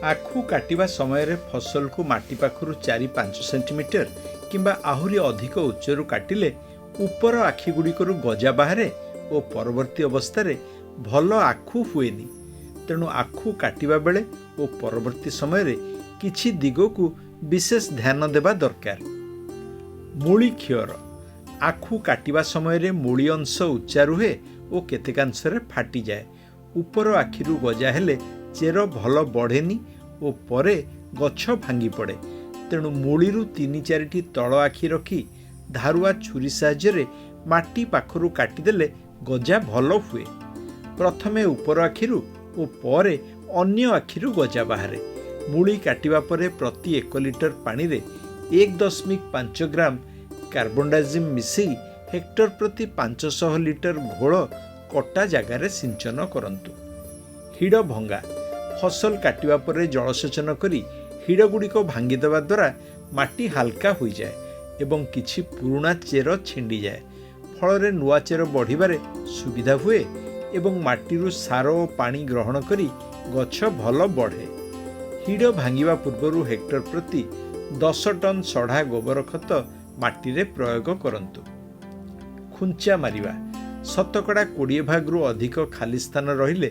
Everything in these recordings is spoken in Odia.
ଆଖୁ କାଟିବା ସମୟରେ ଫସଲକୁ ମାଟି ପାଖରୁ 4-5 ସେଣ୍ଟିମିଟର କିମ୍ବା ଆହୁରି ଅଧିକ ଉଚ୍ଚରୁ କାଟିଲେ ଉପର ଆଖିଗୁଡ଼ିକରୁ ଗଜା ବାହାରେ ଓ ପରବର୍ତ୍ତୀ ଅବସ୍ଥାରେ ଭଲ ଆଖୁ ହୁଏନି। ତେଣୁ ଆଖୁ କାଟିବା ବେଳେ ଓ ପରବର୍ତ୍ତୀ ସମୟରେ କିଛି ଦିଗକୁ ବିଶେଷ ଧ୍ୟାନ ଦେବା ଦରକାର। ମୂଳି ଖିଅର। ଆଖୁ କାଟିବା ସମୟରେ ମୂଳି ଅଂଶ ଉଚ୍ଚା ରୁହେ ଓ କେତେକାଂଶରେ ଫାଟିଯାଏ। ଉପର ଆଖିରୁ ଗଜା ହେଲେ ଚେର ଭଲ ବଢ଼େନି ଓ ପରେ ଗଛ ଭାଙ୍ଗି ପଡ଼େ। ତେଣୁ ମୂଳିରୁ ତିନି ଚାରିଟି ତଳ ଆଖି ରଖି ଧାରୁଆ ଛୁରୀ ସାହାଯ୍ୟରେ ମାଟି ପାଖରୁ କାଟିଦେଲେ ଗଜା ଭଲ ହୁଏ। ପ୍ରଥମେ ଉପର ଆଖିରୁ ଓ ପରେ ଅନ୍ୟ ଆଖିରୁ ଗଜା ବାହାରେ। ମୂଳି କାଟିବା ପରେ ପ୍ରତି 1 ଲିଟର ପାଣିରେ 1.5 ଗ୍ରାମ କାର୍ବୋଣ୍ଡାଜିମ୍ ମିଶାଇ ହେକ୍ଟର ପ୍ରତି 500 ଲିଟର ଘୋଳ କଟା ଜାଗାରେ ସିଞ୍ଚନ କରନ୍ତୁ। ହିଡ଼ ଭଙ୍ଗା। ଫସଲ କାଟିବା ପରେ ଜଳସେଚନ କରି ହିଡ଼ଗୁଡ଼ିକ ଭାଙ୍ଗିଦେବା ଦ୍ୱାରା ମାଟି ହାଲକା ହୋଇଯାଏ ଏବଂ କିଛି ପୁରୁଣା ଚେର ଛିଣ୍ଡିଯାଏ। ଫଳରେ ନୂଆ ଚେର ବଢ଼ିବାରେ ସୁବିଧା ହୁଏ ଏବଂ ମାଟିରୁ ସାର ଓ ପାଣି ଗ୍ରହଣ କରି ଗଛ ଭଲ ବଢ଼େ। ହିଡ଼ ଭାଙ୍ଗିବା ପୂର୍ବରୁ ହେକ୍ଟର ପ୍ରତି 10 ଟନ୍ ସଢ଼ା ଗୋବର ଖତ ମାଟିରେ ପ୍ରୟୋଗ କରନ୍ତୁ। ଖୁଞ୍ଚା ମାରିବା। ଶତକଡ଼ା 20 ଭାଗରୁ ଅଧିକ ଖାଲି ସ୍ଥାନ ରହିଲେ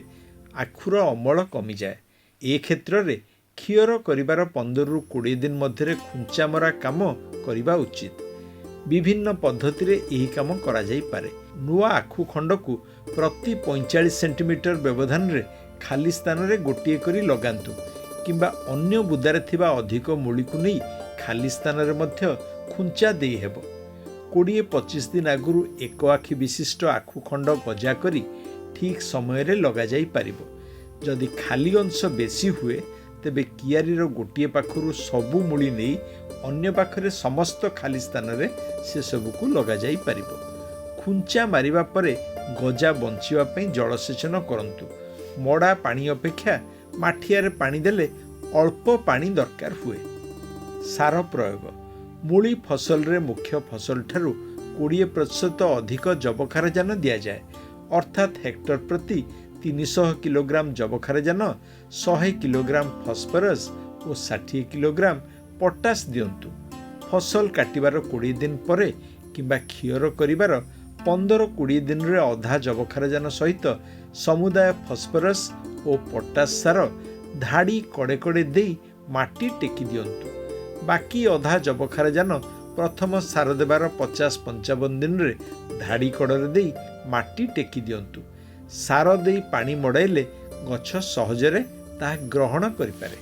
ଆଖୁର ଅମଳ କମିଯାଏ। ଏ କ୍ଷେତ୍ରରେ ଖିଅର କରିବାର 15ରୁ 20 ଦିନ ମଧ୍ୟରେ ଖୁଞ୍ଚା ମରା କାମ କରିବା ଉଚିତ। ବିଭିନ୍ନ ପଦ୍ଧତିରେ ଏହି କାମ କରାଯାଇପାରେ। ନୂଆ ଆଖୁ ଖଣ୍ଡକୁ ପ୍ରତି 45 ସେଣ୍ଟିମିଟର ବ୍ୟବଧାନରେ ଖାଲି ସ୍ଥାନରେ ଗୋଟିଏ କରି ଲଗାନ୍ତୁ କିମ୍ବା ଅନ୍ୟ ବୁଦାରେ ଥିବା ଅଧିକ ମୂଳିକୁ ନେଇ ଖାଲି ସ୍ଥାନରେ ମଧ୍ୟ ଖୁଞ୍ଚା ଦେଇହେବ। 20-25 ଦିନ ଆଗରୁ ଏକ ଆଖି ବିଶିଷ୍ଟ ଆଖୁ ଖଣ୍ଡ ଗଜା କରି ଠିକ୍ ସମୟରେ ଲଗାଯାଇପାରିବ। ଯଦି ଖାଲି ଅଂଶ ବେଶୀ ହୁଏ, ତେବେ କିଆରୀର ଗୋଟିଏ ପାଖରୁ ସବୁ ମୂଳି ନେଇ ଅନ୍ୟ ପାଖରେ ସମସ୍ତ ଖାଲି ସ୍ଥାନରେ ସେସବୁକୁ ଲଗାଯାଇପାରିବ। ଖୁଞ୍ଚା ମାରିବା ପରେ ଗଜା ବଞ୍ଚିବା ପାଇଁ ଜଳସେଚନ କରନ୍ତୁ। ମଡ଼ା ପାଣି ଅପେକ୍ଷା ମାଠିଆରେ ପାଣି ଦେଲେ ଅଳ୍ପ ପାଣି ଦରକାର ହୁଏ। ସାର ପ୍ରୟୋଗ। ମୂଳି ଫସଲରେ ମୁଖ୍ୟ ଫସଲଠାରୁ 20% ଅଧିକ ଯବକ୍ଷାରଜାନ ଦିଆଯାଏ। ଅର୍ଥାତ୍ ହେକ୍ଟର ପ୍ରତି 300 କିଲୋଗ୍ରାମ ଯବକ୍ଷାରଜାନ, 100 କିଲୋଗ୍ରାମ ଫସ୍ଫରସ୍ ଓ 60 କିଲୋଗ୍ରାମ ପଟାସ ଦିଅନ୍ତୁ। ଫସଲ କାଟିବାର 20 ଦିନ ପରେ କିମ୍ବା ଖିଅର କରିବାର 15-20 ଦିନରେ ଅଧା ଯବକ୍ଷାରଜାନ ସହିତ ସମୁଦାୟ ଫସ୍ଫରସ୍ ଓ ପଟାସ ସାର ଧାଡ଼ି କଡ଼େ କଡ଼େ ଦେଇ ମାଟି ଟେକି ଦିଅନ୍ତୁ। ବାକି ଅଧା ଯବକ୍ଷାରଜାନ ପ୍ରଥମ ସାର ଦେବାର 50-55 ଦିନରେ ଧାଡ଼ି କଡ଼ରେ ଦେଇ ମାଟି ଟେକି ଦିଅନ୍ତୁ। ସାର ଦେଇ ପାଣି ମଡ଼ାଇଲେ ଗଛ ସହଜରେ ତାହା ଗ୍ରହଣ କରିପାରେ।